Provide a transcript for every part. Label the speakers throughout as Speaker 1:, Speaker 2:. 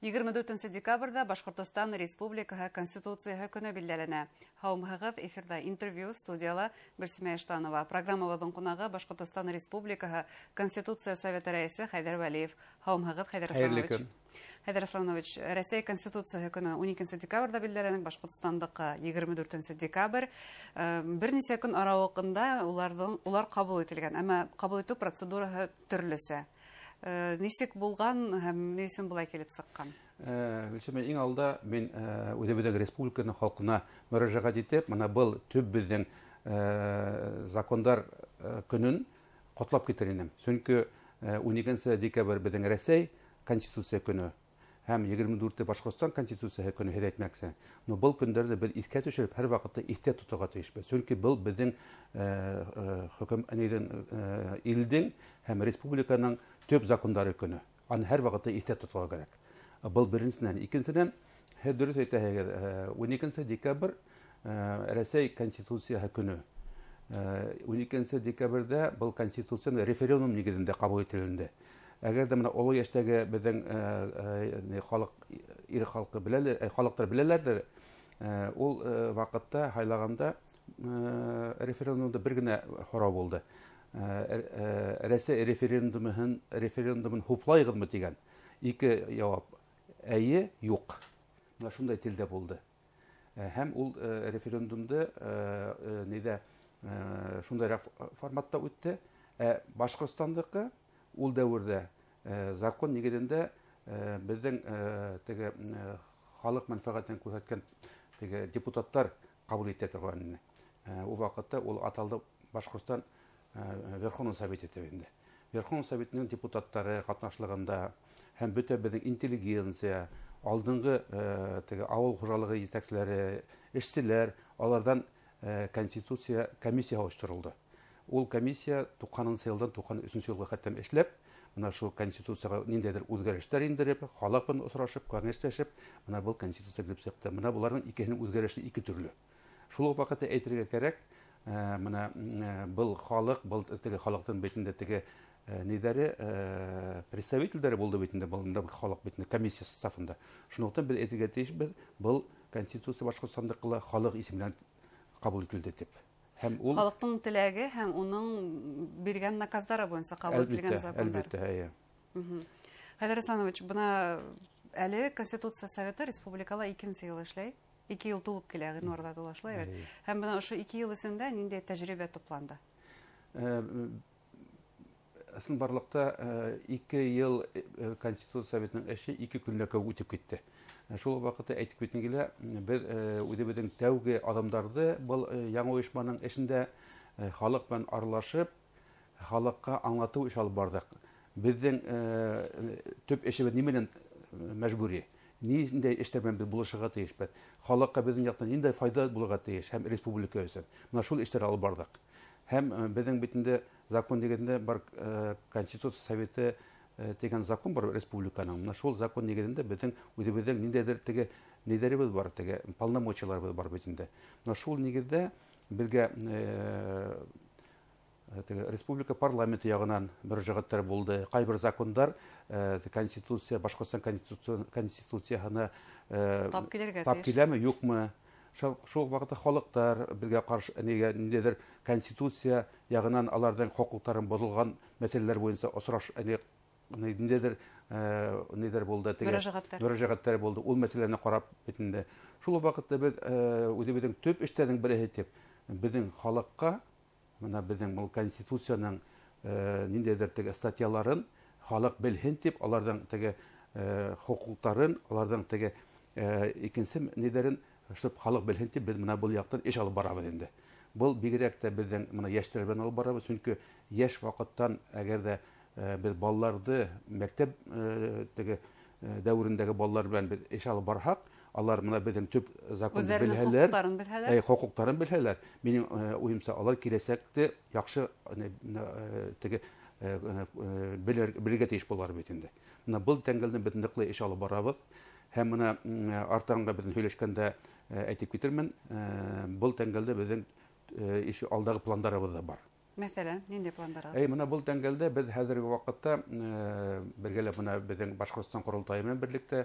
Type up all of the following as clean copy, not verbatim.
Speaker 1: 24 декабрҙә Башҡортостан Республикаһы Конституцияһы көнө билдәләнә. Һаумыһығыҙ, эфирҙа интервью, студияла Гөлсимә Иштанова. Программабыҙҙың ҡунағы Башҡортостан Республикаһы Конституция Советы рәйесе Хәйҙәр Вәлиев. Һаумыһығыҙ, Хәйҙәр Асланович. Хәйҙәр Асланович, Рәсәй Конституцияһы көнө 12 декабрҙә билдәләнә, Башҡортостандыҡы 24 декабрь. Бер нисә көн арауыҡында улар ҡабул ителгән, әммә ҡабул итеү процедураһы төрлөсә. Нисек булған һәм ни өсөн былай килеп сыҡҡан?
Speaker 2: Гөлсимә, иң алда мин үҙебеҙҙең республиканың халҡына мөрәжәғәт итеп, мына был төп беҙҙең закондар көнөн ҡотлап китер инем. Сөнки 12 декабрь беҙҙең Рәсәй Конституция көнө һәм 24 Башҡортостан Конституцияһы көнө һеҙ әйтмәксе. Но был көндәрҙе беҙ иҫкә төшөрөп, һәр ваҡытта иҫтә тоторға тейешбеҙ. Сөнки был беҙҙең хөкөм илдең һәм республиканың төп закондары көнө. Аны һәр ваҡытта иҫтә тоторға кәрәк. Был беренсенән. Икенсенән, һеҙ дөрөҫ әйтәһегеҙ, 12 декабрь Рәсәй Конституцияһы көнө. 12 декабрҙә был Конституцияны референдум нигеҙендә ҡабул ителде. Әгәр ҙә мына оло йәштәге беҙҙең халыҡ, ир халҡы беләләр, халыҡтар беләләрҙер, ул ваҡытта һайлағанда референдумда бер генә һорау булды. Рәсәй референдумын хуплайығыҙмы тигән ике яуап: эйе, юҡ. Мына шундай телдә булды. Һәм ул референдумды ниҙә шундайыраҡ форматта үтте. Башҡортостандыҡы ул дәүерҙә закон нигеҙендә беҙҙең теге халыҡ мәнфәғәтен күрһәткән теге депутаттар ҡабул итә торған ине. Ул ваҡытта ул аталды Башҡортостан Верховный Совет итеп инде. Верховный Советының депутаттары ҡатнашлығында һәм бөтә беҙҙең интеллигенция, алдынғы теге ауыл хужалығы етәкселәре, эшселәр, аларҙан конституция комиссияһы ойошторолдо. Ул комиссия туҡһанынсы йылдан туҡһан өсөнсө йылға хәтлем эшләп, мына шул конституцияға ниндәйҙер үҙгәрештәр индереп, халыҡ менән осрашып, кәңәшләшеп, мына был конституция килеп сыҡты. Мына быларҙың икеһенең үҙгәреше ике төрлө. Шул уҡ ваҡытта әйтергә кәрәк, мына был халыҡ, был теге халыҡтың битендә теге ниҙәре, представителдәре булды битендә, был халыҡ битендә комиссия составында. Шунлыҡтан беҙ әйтергә тейешбеҙ, был конституция Башҡортостандыҡы ла халыҡ исеменән ҡабул ителде тип. Һәм ул
Speaker 1: халыҡтың теләге һәм уның биргән наказдары буйынса ҡабул ителгән закондар.
Speaker 2: Әлбиттә, эйе.
Speaker 1: Хәйҙәр Асланович, бына әле Конституция Советы республикала икенсе йыл эшләй. 2 йыл тулып килә, ғинуарҙа тула шулай бит. Һәм бына ошо 2 йыл эсендә ниндәй тәжрибә тупланды?
Speaker 2: Ысынбарлыҡта 2 йыл Конституция Советының эше 2 көнгә кеүек үтеп китте. Шул ваҡытта әйтеп киткем килә, беҙ үҙебеҙҙең тәүге аҙымдарҙы был яңы ойошманың эшендә халыҡ менән аралашып, халыҡҡа аңлатыу эш алып барҙыҡ. Беҙҙең төп эшебеҙ ни менән мәжбүри? Ниндәй эштәр менән беҙ булышырға тейешбеҙ? Халыҡҡа беҙҙең яҡтан ниндәй файҙа булырға тейеш һәм республика өсөн? Мына шул эштәр алып барҙыҡ. Һәм беҙҙең бит инде закон нигеҙендә бар Конституция Советы тигән закон бар республиканың. Мына шул закон нигеҙендә беҙҙең үҙебеҙҙең ниндәйҙер теге ниҙәребеҙ бар, теге полномочияларыбыҙ бар бит инде. Мына шул нигеҙҙә беҙгә теге республика парламенты яғынан мөрәжәғәттәр булды. Ҡайбер закондар Конституция, Башҡортостан Конституцияһына
Speaker 1: тап килергә
Speaker 2: тап
Speaker 1: тейеш.
Speaker 2: киләме, юҡмы? Шул ваҡытта халыҡтар беҙгә ҡаршы нигә ниндәйҙер Конституция яғынан аларҙың хоҡуҡтарын боҙолған мәсьәләләр буйынса осраш, ниндәйҙер ниҙәр булды, теге
Speaker 1: Мөрәжәғәттәр.
Speaker 2: мөрәжәғәттәр булды. Ул мәсьәләне ҡарап бит инде. Шул ваҡытта беҙ үҙебеҙҙең төп эштәрҙең береһе тип беҙҙең халыҡҡа мына беҙҙең был Конституцияның ниндәйҙер теге статьяларын халыҡ белһен тип, аларҙың теге хоҡуҡтарын, аларҙың теге икенсе ниҙәрен шып халыҡ белһен тип беҙ мына был яҡтан эш алып барабыҙ инде. Был бигерәк тә беҙҙең мына йәштәр белән алып барабыҙ, сөнки йәш ваҡыттан әгәр ҙә беҙ балаларҙы мәктәп теге дәүерендәге балалар белән беҙ эш алып барһаҡ, алар мына беҙҙең төп законды
Speaker 1: Үҙҙәренең
Speaker 2: белһәләр,
Speaker 1: хоҡуҡтарын белһәләр.
Speaker 2: Хоҡуҡтарын белһәләр, минең уйымса, алар киләсәкте яҡшы, теге белергә тейеш булалар бит инде. Мына был тәңгәлдән беҙ ныҡлы эш алып барабыҙ. Һәм мына артанға беҙ һөйләшкәндә әйтеп китермен, был тәңгәлдә беҙҙең эш алдағы пландарыбыҙ ҙа бар.
Speaker 1: Мәҫәлән, ниндәй пландар?
Speaker 2: Әй, мына был тәңгәлдә беҙ хәҙерге ваҡытта бергәләп мына беҙҙең Башҡортостан ҡоролтайы менән берлектә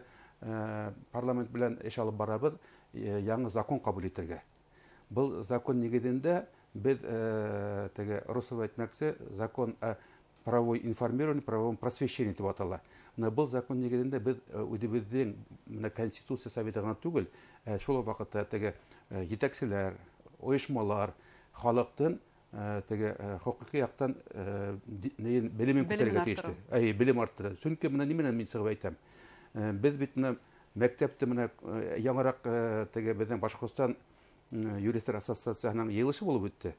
Speaker 2: парламент белән эш алып барабыҙ, яңы закон ҡабул итергә. Был закон нигеҙендә беҙ теге русса әйтмәксе, закон о правовой информировании, правовом просвещении тип атала. Мына был закон нигеҙендә беҙ үҙебеҙҙең мына Конституция советы ғына түгел, шул уҡ ваҡытта теге етәкселәр, ойошмалар, халыҡтың теге хоҡуҡи яҡтан белемен күтәрергә тейешле. Әй, белем арттыра. Сөнки мына нимәнән мин сығып әйтәм? Беҙ бит мына мәктәптә мына яңыраҡ теге беҙҙең Башҡортостан юристлар ассоциацияһының йыйылышы булып үтте.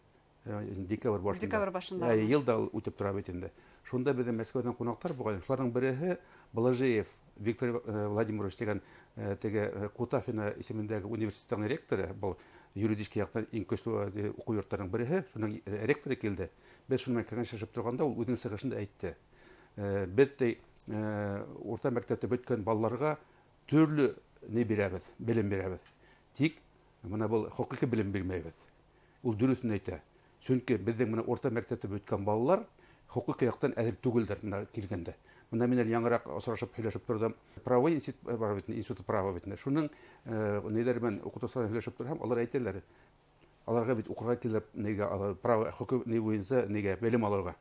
Speaker 2: Декабрь башында.
Speaker 1: Декабрь башында.
Speaker 2: Әй, йыл да үтеп тора бит инде. Шунда беҙҙең Мәскәүҙән ҡунаҡтар булған. Шуларҙың береһе Блажеев Виктор Владимирович тигән теге Кутафина исемендәге университеттың ректоры, был юридический яҡтан иң көслө уҡыу йорттарының береһе, шуның ректоры килде. Беҙ шуның менән кәңәшләшеп торғанда ул үҙенең сығышында әйтте. Беҙ ти урта мәктәптә бөткән балаларға төрлө ни бирәбеҙ, белем бирәбеҙ. Тик мына был хоҡуҡи белем бирмәйбеҙ. Ул дөрөҫөн әйтә. Сөнки беҙҙең мына урта мәктәптә бөткән балалар хоҡуҡи яҡтан әҙер түгелдер мына килгәндә. Мына мин әле яңыраҡ осрашып һөйләшеп торҙом. Правовой институт бар бит, институт права бит. Шуның ниләр менән уҡытыусылар һөйләшеп торһам, алар әйтәләр. Аларға бит уҡырға килеп, нигә право хоҡуҡ ни буйынса нигә белем алырға.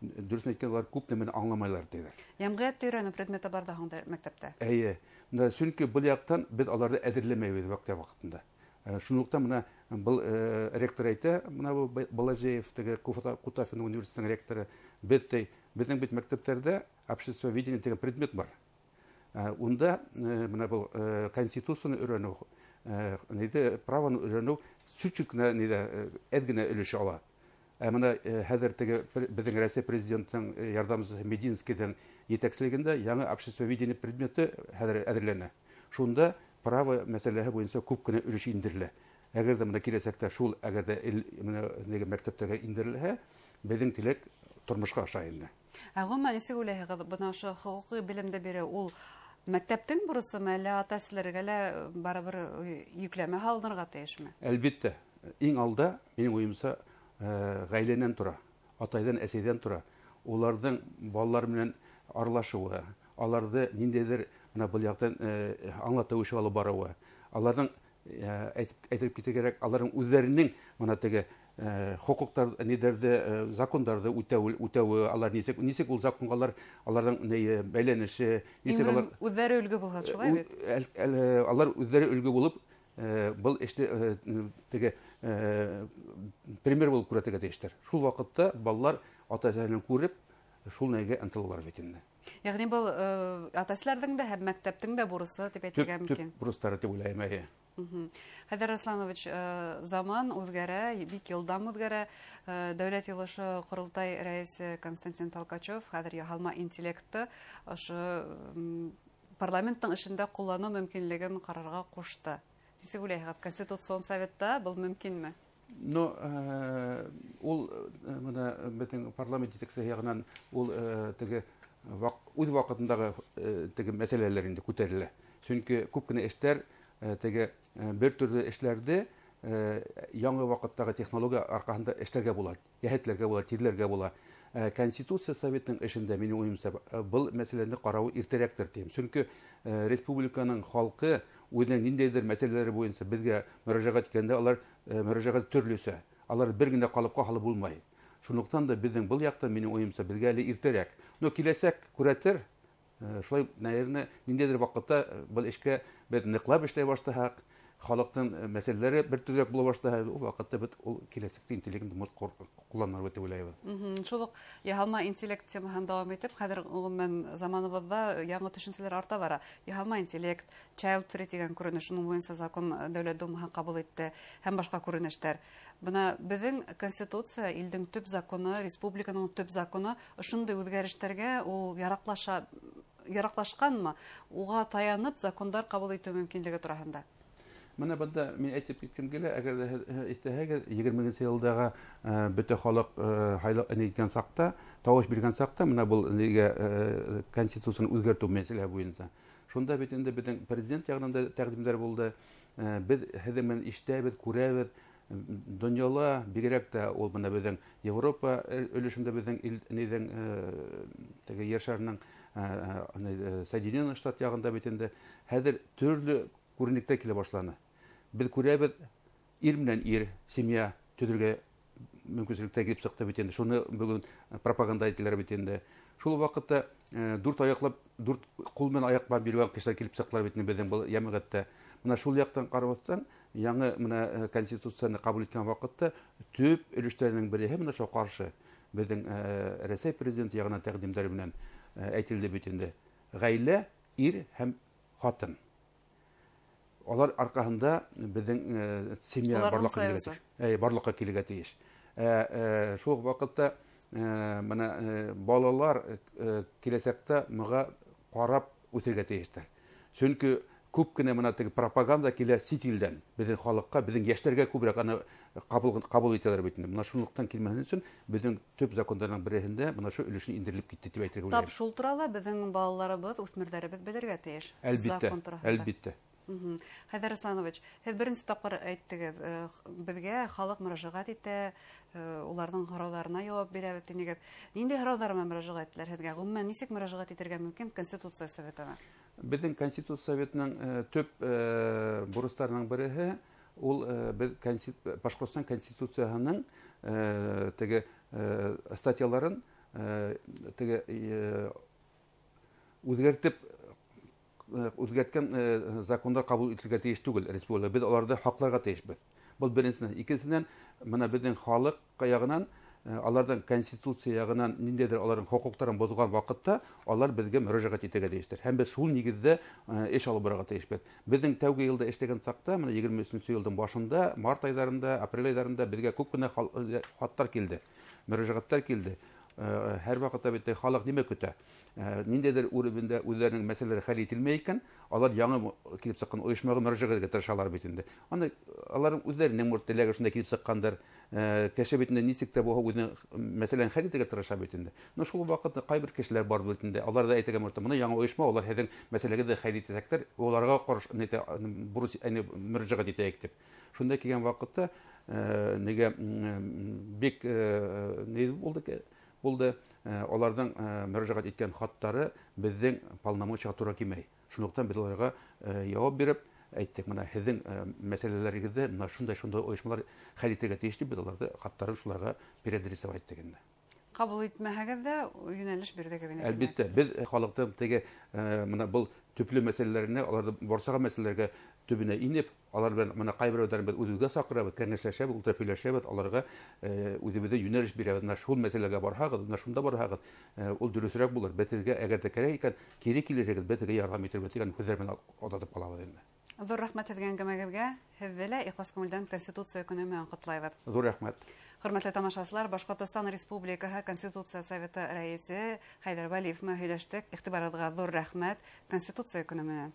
Speaker 2: Дөрөҫөн әйткәндә, алар күп нәмәне аңламайлар тиҙәр.
Speaker 1: Йәмғиәт өйрәнеү предметы бар ҙа һуң мәктәптә?
Speaker 2: Эйе. Мына сөнки был яҡтан беҙ аларҙы әҙерләмәйбеҙ ваҡытында. Шунлыҡтан мына был ректор әйтә, мына был Балажеев теге Кутафин университетының ректоры, беҙ ти, беҙҙең бит мәктәптәрҙә обществоведение тигән предмет бар. Унда мына был конституцияны өйрәнеү, ниҙе правоны өйрәнеү чуть-чуть кенә ниҙе әҙ генә өлөш ала. Ә мына хәҙер теге беҙҙең Рәсәй президентының ярҙамсыһы Мединскийҙың етәкселегендә яңы обществоведение предметы хәҙер әҙерләнә. Шунда право мәсьәләһе буйынса күп кенә өлөш индерелә. Әгәр ҙә мына киләсәктә шул әгәр ҙә мына неге мәктәптәргә индерелһә, беҙҙең теләк тормошҡа аша инде.
Speaker 1: Ә ғөмүмән нисек уйлайһығыҙ, бына ошо хоҡуҡи белемде биреү ул мәктәптең бурысымы, әллә ата-әсәләргә лә барыбер йөкләмә һалынырға тейешме?
Speaker 2: Әлбиттә, иң алда минең уйымса, ғаиләнән тора, атайҙан, әсәйҙән тора. Уларҙың балалар менән аралашыуы, аларҙы ниндәйҙер мына был яҡтан аңлатыу эше алып барыуы, аларҙың әйтеп китергә кәрәк, аларҙың үҙҙәренең мына теге хоҡуҡтар, ниҙәрҙе, закондарҙы үтәүе, алар нисек ул законға аларҙың ни бәйләнеше, нисек алар
Speaker 1: үҙҙәре өлгө булһа, шулай бит?
Speaker 2: Алар үҙҙәре өлгө булып, был эште теге пример булып күрһәтергә тейештәр. Шул ваҡытта балалар ата-әсәләрен күреп, шул нәйгә ынтылалар бит инде.
Speaker 1: Йәғни был ата-әсәләрҙең дә һәм мәктәптең дә бурысы тип әйтергә мөмкин.
Speaker 2: Төп бурыстары тип уйлайым, әйе.
Speaker 1: Хәйҙәр Арсланович, заман үҙгәрә, бик йылдам үҙгәрә. Дәүләт йыйылышы ҡоролтай рәйесе Константин Толкачев хәҙер яһалма интеллектты ошо парламенттың эшендә ҡулланыу мөмкинлеген ҡарарға ҡушты. Нисек уйлайһығыҙ, Конституцион советта был мөмкинме?
Speaker 2: Но ул мына беҙҙең парламент етәксеһе яғынан ул теге үҙ ваҡытындағы теге мәсьәләләр инде күтәрелә. Сөнки күп кенә эштәр теге бер төрлө эшләрҙе яңы ваҡыттағы технология арҡаһында эшләргә була, йәһәтләргә була, тиҙләргә була. Конституция советының эшендә минең уйымса был мәсьәләне ҡарауы иртәрәктер тием. Сөнки республиканың халҡы үҙенең ниндәйҙер мәсьәләләре буйынса беҙгә мөрәжәғәт иткәндә алар мөрәжәғәт төрлөсә, алар бер генә ҡалыпҡа һалып булмай. Шунлыҡтан да беҙҙең был яҡтан минең уйымса беҙгә әле иртәрәк. Но киләсәк күрәтер, шулай, наверное, ниндәйҙер ваҡытта был эшкә беҙ ныҡлап эшләй башлаһаҡ, халыҡтың мәсьәләләре бер төрлөрәк була башлаһа, ул ваҡытта беҙ ул киләсәктә интеллектны ҡулланырбыҙ тип уйлайбыҙ.
Speaker 1: Шул уҡ яһалма интеллект темаһын дауам итеп, хәҙер ғөмүмән заманыбыҙҙа яңы төшөнсәләр арта бара. Яһалма интеллект, child free тигән күренеш, шуның буйынса закон Дәүләт Думаһы ҡабул итте һәм башҡа күренештәр. Бына беҙҙең Конституция, илдең төп законы, республиканың төп законы ошондай үҙгәрештәргә ул яраҡлашҡанмы? Уға таянып закондар ҡабул итеү мөмкинлеге тураһында.
Speaker 2: Мына бында мин әйтеп киткем килә, әгәр ҙә һеҙ иҫтәһәгеҙ, егерменсе йылдағы бөтә халыҡ һайлау иткән саҡта, тауыш биргән саҡта, мына был нигә конституцияны үҙгәртеү мәсьәләһе буйынса. Шунда бит инде беҙҙең президент яғынан да тәҡдимдәр булды. Беҙ һеҙҙең менән иштәбеҙ, күрәбеҙ. Донъяла бигерәк тә ул бына беҙҙең Европа өлөшөндә беҙҙең ниҙең теге ер шарының Соединенный Штат яғында бит инде хәҙер төрлө күренектәр килә башланы. Беҙ күрәбеҙ, ир менән ир семья төҙөргә мөмкинселектәр килеп сыҡты бит инде. Шуны бөгөн пропаганда итәләр бит инде. Шул ваҡытта дүрт аяҡлап, дүрт ҡул менән аяҡ менән йөрөгән кешеләр килеп сыҡтылар бит инде беҙҙең был йәмғиәттә. Бына шул яҡтан ҡарамаҫтан, яңы бына конституцияны ҡабул иткән ваҡытта төп өлөштәренең береһе бына шул ҡаршы беҙҙең Рәсәй президенты яғынан тәҡдимдәре менән әйтелде бит инде. Ғаилә, ир һәм ҡатын. Алар арҡаһында беҙҙең семья барлыҡҡа килергә тейеш. Барлыҡҡа килергә тейеш. Шул ваҡытта бына балалар киләсәктә мыға ҡарап үҫергә тейештәр. Сөнки күп кенә бына теге пропаганда килә сит илдән. Беҙҙең халыҡҡа, беҙҙең йәштәргә күберәк аны ҡабул итәләр бит инде. Бына шунлыҡтан килмәһен өсөн беҙҙең төп закондарҙың береһендә бына ошо өлөшөн индерелеп китте тип әйтергә
Speaker 1: Тап шул турала беҙҙең балаларыбыҙ, үҫмерҙәребеҙ белергә тейеш.
Speaker 2: Әлбиттә, әлбиттә.
Speaker 1: Хәйҙәр Исланович, һеҙ беренсе тапҡыр әйттегеҙ, беҙгә халыҡ мөрәжәғәт итә, уларҙың һорауҙарына яуап бирәбеҙ тинегеҙ. Ниндәй һорауҙар менән мөрәжәғәт иттеләр һеҙгә? Ғөмүмән, нисек мөрәжәғәт итергә мөмкин Конституция Советына?
Speaker 2: Беҙҙең Конституция Советының төп бурыстарының береһе ул беҙ Башҡортостан Конституцияһының теге статьяларын теге үҙгәрткән закондар ҡабул ителергә тейеш түгел республика. Беҙ уларҙы һаҡларға тейешбеҙ. Был беренсенән. Икенсенән, бына беҙҙең халыҡ яғынан, аларҙың конституция яғынан ниндәйҙер аларҙың хоҡуҡтарын боҙған ваҡытта алар беҙгә мөрәжәғәт итергә тейештер. Һәм беҙ шул нигеҙҙә эш алып барырға тейешбеҙ. Беҙҙең тәүге йылда эшләгән саҡта, бына егерме өсөнсө йылдың башында, март айҙарында, апрель айҙарында беҙгә күп кенә хаттар килде, мөрәжәғәттәр килде. Һәр ваҡытта бит халыҡ нимә көтә? Ниндәйҙер уровеньдә үҙҙәренең мәсьәләләре хәл ителмәй икән, алар яңы килеп сыҡҡан ойошмаға мөрәжәғәт итергә тырышалар бит инде. Аны аларның үҙҙәренең теләге шунда килеп сыҡҡандыр. Кеше бит инде нисек тә булһа үҙенең мәсьәләһен хәл итергә тырыша бит инде. Но шул ваҡытта ҡайбер кешеләр бар бит инде. Алар да әйтергә мөмкин, бына яңы ойошма, улар һеҙҙең мәсьәләгеҙҙе хәл итәсәктәр, уларға ҡаршы бурыс, мөрәжәғәт итәйек тип. Шунда килгән ваҡытта, нигә, бик, ни булды ки? Булды, аларҙың мөрәжәғәт иткән хаттары беҙҙең полномочияға тура килмәй. Шунлыҡтан беҙ уларға яуап биреп әйттек, бына һеҙҙең мәсьәләләрегеҙҙе бына шундай-шундай ойошмалар хәл итергә тейеш тип беҙ уларҙы хаттарын шуларға переадресовать иттек инде.
Speaker 1: Ҡабул итмәһәгеҙ ҙә йүнәлеш бирҙегеҙ инде.
Speaker 2: Әлбиттә, беҙ халыҡтың теге, бына был төплө мәсьәләләренә, аларҙы борсаған мәсьәләләргә төбөнә инеп, алар белән бына ҡайберәүҙәрен беҙ үҙебеҙгә саҡырабыҙ, кәңәшләшәбеҙ, ултырып һөйләшәбеҙ, аларға үҙебеҙҙә йүнәлеш бирәбеҙ. Бына шул мәсьәләгә барһағыҙ, бына шунда барһағыҙ, ул дөрөҫөрәк булыр. Беҙ һеҙгә әгәр ҙә кәрәк икән, кире килерһегеҙ, беҙ һеҙгә ярҙам итербеҙ тигән һүҙҙәр менән оҙатып ҡалабыҙ инде.
Speaker 1: Ҙур рәхмәт һеҙгә әңгәмәгеҙгә. Һеҙҙе лә ихлас күңелдән Конституция көнө менән ҡотлайбыҙ.
Speaker 2: Ҙур рәхмәт.
Speaker 1: Хөрмәтле тамашасылар, Башҡортостан Республикаһы Конституция Советы рәйесе Хәйҙәр Вәлиев менән һөйләштек. Иғтибарығыҙға ҙур рәхмәт. Конституция көнө менән.